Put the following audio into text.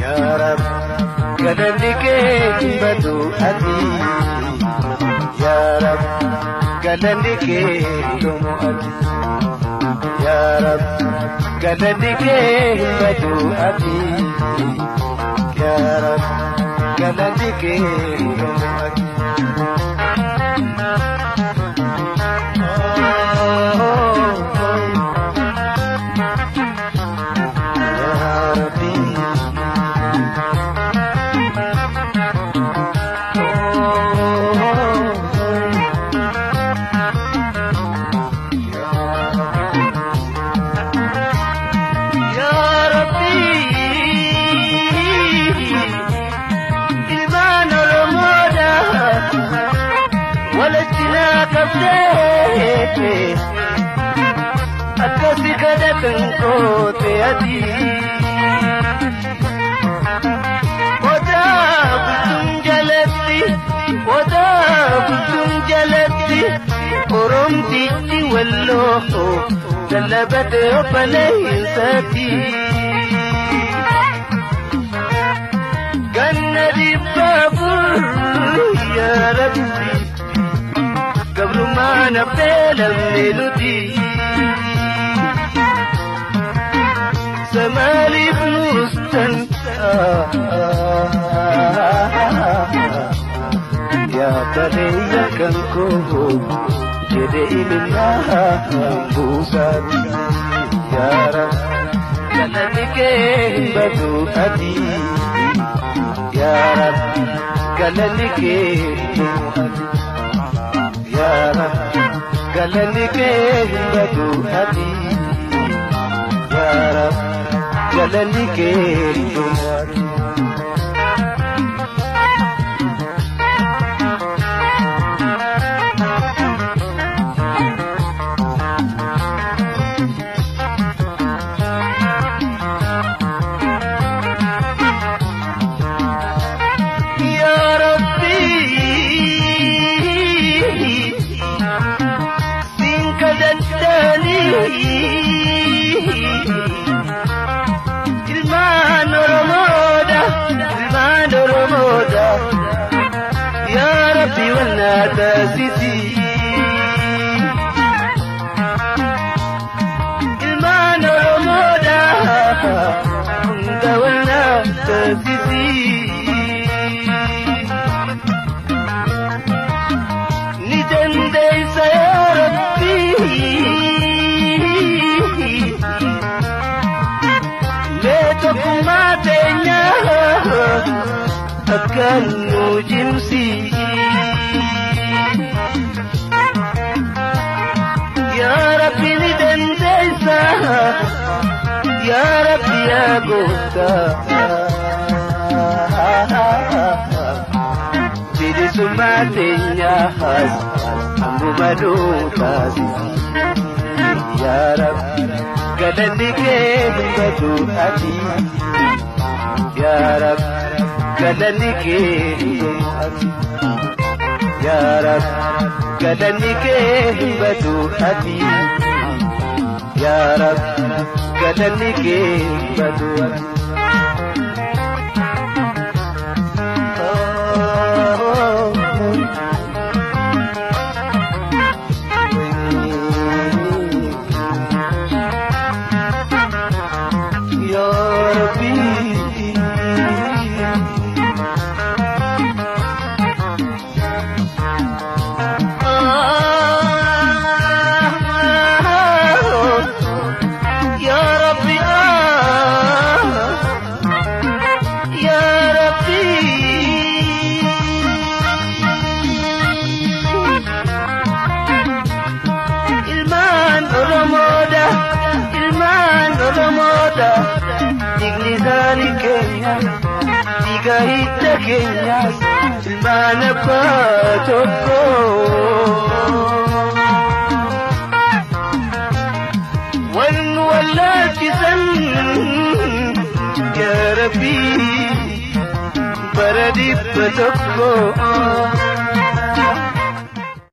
Yaa Rabbi galanni kee hin badu ati. Yaa Rabbi galanni kee hin dhumu ati. Yaa Rabbi galanni kee hin badu ati. Yaa Rabbi galanni kee hin dhumu ati. Yaa Rabbi. Yaa Rabbi, ilmaan Oromoodha walitti naa qabdee akkasi kadhatan goote ati. Odaa bultuun jalatti, odaa bultuun jalatti, Oromtichi walloo lallabate obboleessatti. Ganna 400 yaa Rabbi, gabrummaan haftee lamne nuti. Samaaliif nuustan yaa baleeyya kan koo jedhe ililaa buusaati. Yaa Rabbi galanni kee hin badu ati. Yaa Rabbi galanni kee hin dhumu ati. Yaa Rabbi galanni kee hin badu ati. Yaa Rabbi galanni kee hin dhumu ati. Yaa Rabbi siin kadhadhaanii ilmaan Oromoodha, ilmaan Oromoodha. Yaa Rabbi wannaa taasisi. Ilmaan Oromoodha hunda wannaa taasisi. Ni dandeessa yaa Rabbi. Mee tokkummaa teenya akka nu cimsi. Yaa Rabbi ni dandeessa. Yaa Rabbi yaa gooftaa. Bilisummaa teenyaas hanguma nuu taasisi. Yaa Rabbi galanni kee hin badu ati. Yaa Rabbi galanni kee hin dhumu ati. Yaa Rabbi galanni kee hin badu ati. Yaa Rabbi galanni kee hin badu ati. Yaa Rabbi. Ya Rabbi, Ya Rabbi. Ilmaan Oromoodha, ilmaan Oromoodha. Dhiigni isaanii keenya, dhiiga hidda keenyas, ilmaan abbaa tokko. Wal nu wallaalchisan yaa Rabbi bara 100.